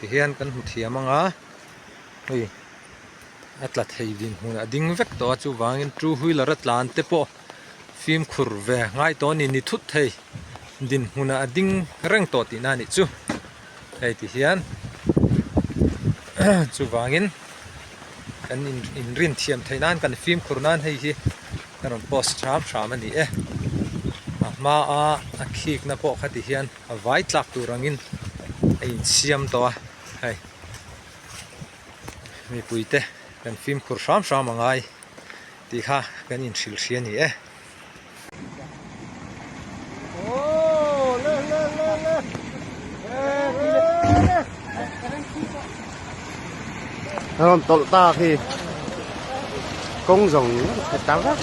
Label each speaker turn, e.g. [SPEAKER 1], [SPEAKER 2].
[SPEAKER 1] Tihian kan hmu thiam ang a, hei a tla thei din hmunah a ding vek tawh a chuvangin two wheeler a tlan te pawh fimkhur ve ngai tawh a ni ni thut thei dinhmunah a ding reng tawh tihna a nih chu hei tihian chuvangin kan inrin thiam theih nan kan fimkhur nan hei hi ka rawn post hram hram a ni e a hmaa a khikna pawh kha tihian. A vai tlak tur angin a insiam tawh a hei mipui te kan fimkhur hram hram a ngai tih kha kan inhrilh hria a ni e.
[SPEAKER 2] A rawn tawlh ta khi kawng zawng a ta vek.